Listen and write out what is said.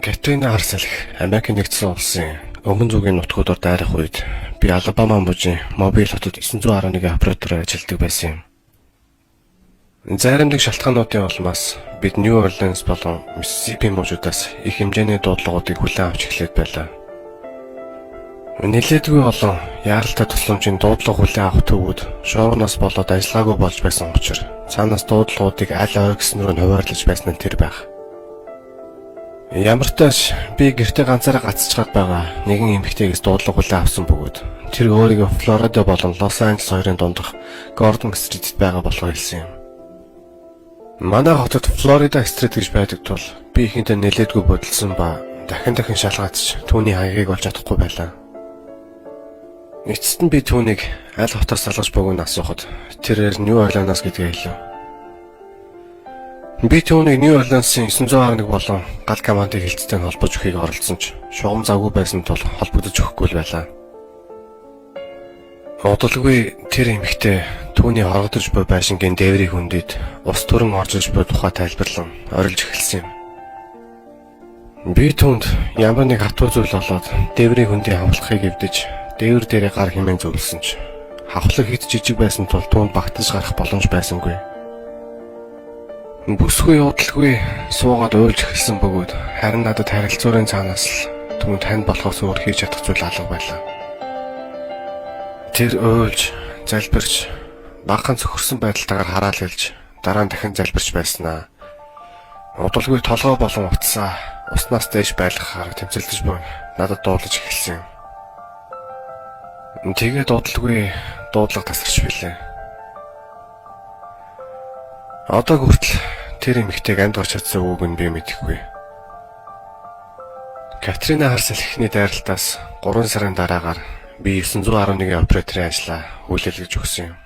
Катрина Харсалх Америк нэгдсэн улсын өмнө зүгийн нутгуудаар дайрах үед би Алабама мужийн Мобил хотод 911 оператороор ажилладаг байсан юм. Зарим нэг шалтгаануудын улмаас бид Нью Орлеанс болон Миссисипи мужуудаас их хэмжээний дуудлагуудыг хүлээн авч эхлээд байлаа. Нэлээдгүй олон яаралтай тусламжийн дуудлага хүлээн авах төвүүд шуурнаас болоод ажиллагаагүй болж байсан учраас цаанаас дуудлагуудыг аль ой гэсэн рүү нь хуваарлаж байсан нь тэр байх. Ямар ч тааш би гэртээ ганцаараа гацчгаад байгаа нэгэн эмэгтэйгээс дуудлага хүлээн авсан бөгөөд тэр өөрийгөө Флорида болон Лос Анжелес хоёрын дундах Гордон Стритд байгаа болохоор хэлсэн юм. Манай хотод Флорида Стрит гэж байдаг тул би ихэнхдээ нэлээдгүй бодолсон ба дахин дахин шалгаадч түүний хаягийг олж чадахгүй байлаа. Эцэст нь би түүнийг аль хотоос салгаж буйг нь асуухад тэрээр Нью Орлеанаас гэдгээ хэлв. Би түүнийг Нью Орлеансын 911 болон гал командыг хэлцтэй нь холбож өгөхийг оролдсон ч шугам завгүй байсан тул холбогдож өгөхгүй л байлаа. Удалгүй тэр эмэгтэй түүний хорогдож буй байшингийн дээврийг хөндөд ус түрэн орж иж буй тухай тайлбарлан орилж эхэлсэн юм. Би түүнд ямар нэг хатуу зүйл олоод дээврийн хөндийн хавхлагыг эвдэж дээвэр дээрээ гар хэмээн зөвлөсөн ч хавхлаг хэт жижиг байсан тул түүнд багтаж гарах боломж байсангүй. Бүсгүй удалгүй суугаад уйлж эхэлсэн бөгөөд харин надад харилцуурын цаанаас л түүнд тань болохоос өөр хийж чадах зүйл алга байлаа. Тэр уйлж, залбирч, багахан цөхөрсөн байдалтайгаар хараал хэлж, дараа нь дахин залбирч байснаа. Удалгүй толгой болон утсаа уснаас дээш байлгахаар тэмцэлдэж буй надад дуулаж эхэлсэн юм. Тэгээд удалгүй дуудлага тасарч билээ. Одоо хүртэл тэр эмэгтэйг амьд гарч чадсан үгүйг нь би мэдэхгүй. Катрина Харсалхны дайралтаас 3 сарын дараагаар би 911 операторын ажлаа хүлээлгэж өгсөн юм.